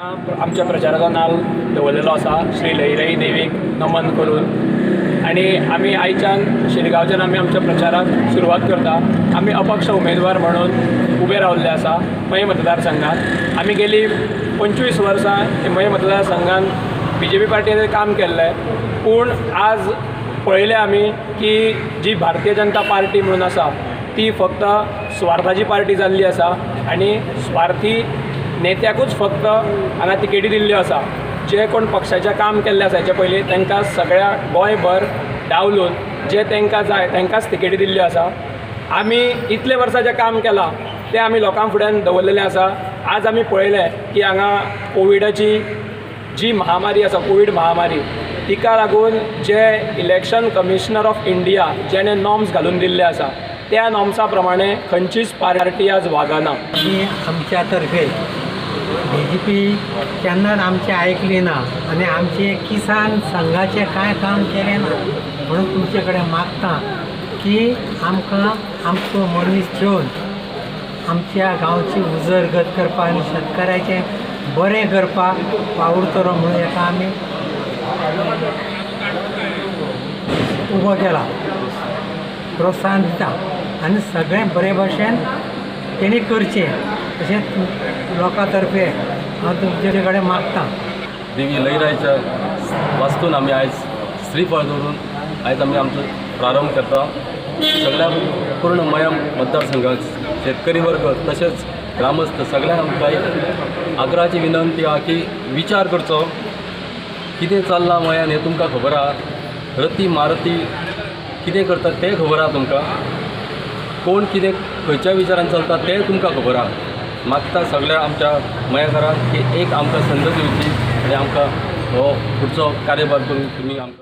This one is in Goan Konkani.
आमच्या प्रचाराचो नाल दवरलेलो आसा श्री लईराई देवीक नमन करून आनी आमी आयच्यान शिरगांवच्यान आमी आमच्या प्रचाराक सुरवात करता. आमी अपक्ष उमेदवार म्हणून उबे रावल्ले आसा मये मतदारसंघात. आमी गेली 25 वर्सां मये मतदारसंघात बीजेपी पार्टीन काम केल्लें, पूण आज पळयलें आमी की जी भारतीय जनता पार्टी म्हणून आसा ती फक्त स्वार्थाची पार्टी जाल्ली आसा आनी स्वार्थी नेत्याकूच फक्त हांगा तिकेटी दिल्ल्यो आसा. जे कोण पक्षाचें काम केल्लें आसा हेच्या पयलीं तांकां सगळ्या गोंयभर डावलून जे तांकां जाय तांकांच तिकेटी दिल्ल्यो आसा. आमी इतले वर्सां जें काम केलां तें आमी लोकां फुड्यान दवरलेलें आसा. आज आमी पळयलें की हांगा कोविडाची जी महामारी आसा, कोवीड महामारी, तिका लागून जे इलेक्शन कमिशनर ऑफ इंडिया जेणे नॉर्म्स घालून दिल्ले आसा त्या नॉर्म्सा प्रमाणे खंयचीच पार्टी आज वागना. आमी आमच्या तर्फे बीजेपी केन्नाच आमचें आयकली ना आनी आमचे किसान संघाचें कांय काम केलें ना, म्हणून तुमचे कडेन मागता की आमकां आमचो मनीस घेवन आमच्या गांवची उदरगत करपाक आनी शेतकाराचें बरें करपाक वावुरतलो म्हणून हेका आमी उबो केला, प्रोत्साहन दिता आनी सगळें बरे भशेन तेणी करचें अशें लोकां तर्फे हांव तुमचे कडेन मागता. देवी लईरायच्या वास्तून आमी आयज श्रीफळ दवरून आयज आमी आमचो प्रारंभ करता. सगळ्या पूर्ण मया मतदारसंघात शेतकरी वर्ग तशेंच ग्रामस्थ सगळ्यांक आमकां एक आग्रहाची विनंती आहा की विचार करचो कितें चल्लां मयान हें तुमकां खबर आहा. रती मारुती कितें करता तें खबर आहा तुमकां, कोण कितें खंयच्या विचारान चलता तें तुमकां खबर आहा. मागता सगळ्या आमच्या मयेकारांक की एक आमकां संद दिवची आनी आमकां हो फुडचो कार्यभार करून तुमी आमकां